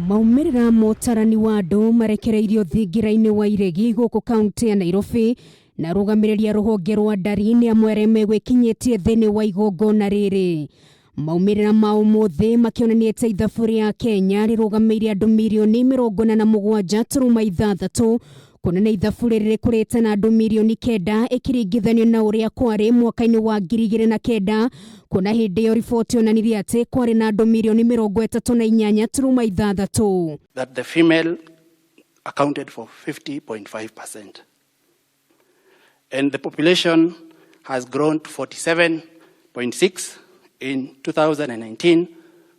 Maumĩrĩra ma ũtarani wa andũ marekereirio thingira-inĩ wa Iregi gũkũ kaunti ya Nairobi na arũgamĩrĩri a rũhonge rwa ndari nĩ amwe arĩa megwĩkinyĩtie thĩinĩ wa igongona rĩrĩ. Maumĩrĩra ma ũmũthĩ makĩonania atĩ ithabu rĩa Kenya rĩrũgamĩire andũ mirioni 47.6 kuonania ithabu rĩrĩ rĩkũrĩte na andũ mirioni 9 ĩkĩringithanio na ũrĩa kwarĩ mwaka-inĩ wa 2009 kuona hĩndĩ ĩyo riboti yonanirie atĩ kwarĩ na andũ mirioni 38.6. That the female accounted for 50.5%. And the population has grown to 47.6 in 2019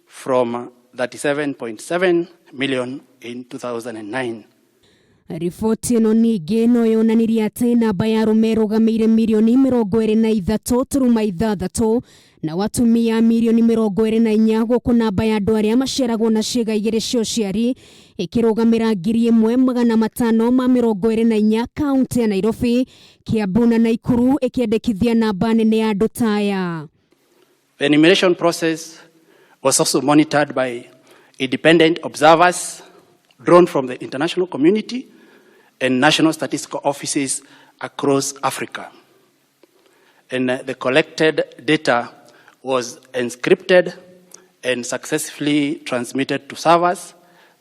from 37.7 million in 2009. Riboti ĩno ningĩ no yonanirie atĩ namba ya arũme ĩrũgamĩire mirioni 23.6 na atumia mirioni 24 gũkũ namba ya andũ arĩa maciaragwo na ciĩga igĩrĩ cia ũciari ĩkĩrũgamĩra 1524 kaunti ya Nairobi, Kiambu na Naikuru ĩkĩendekithia namba nene ya andũ ta aya. The enumeration process was also monitored by independent observers drawn from the international community and national statistical offices across Africa. And the collected data was encrypted and successfully transmitted to servers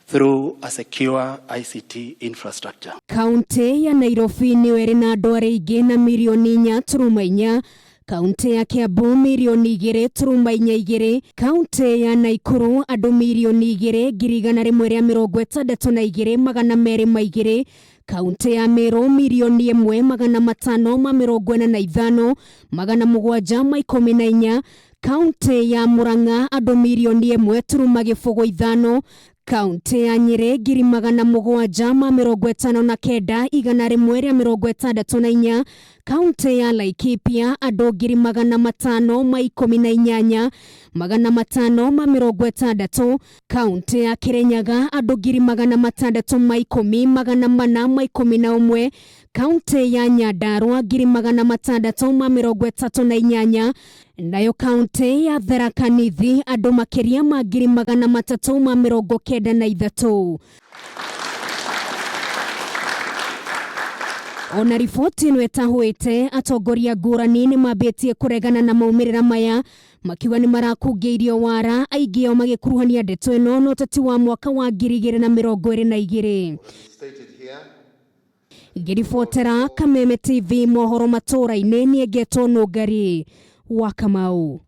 through a secure ICT infrastructure. Kaunti ya Nairobi nĩyo ĩrĩ na andũ arĩa aingĩ na mirioni 4.4, kaunti ya Kiambu mirioni 2.42, kaunti ya Naikuru andũ 2,162,202, kaunti ya Meru 1,545,714, kaunti ya Murang'a andũ 1.05, kaunti ya Nyeri 759,164, kaunti ya Laikipia andũ 518,560, kaunti ya Kirinyaga andũ 610,411, kaunti ya Nyandarua 638,000, nayo kaunti ya Tharaka Nithi andũ makĩria ma 393,000. Ona riboti ĩno ĩtahũĩte, atongoria ngũrani nĩ mambĩtie kũregana na maumĩrĩra maya makiuga nĩ marakungĩirio wara, aingĩ ao magĩkuruhania ndeto ĩno na ũteti wa mwaka wa 2022. Ngĩribotera Kameme TV mohoro matũra-inĩ, niĩ ngetwo Nũngari wa Kamau.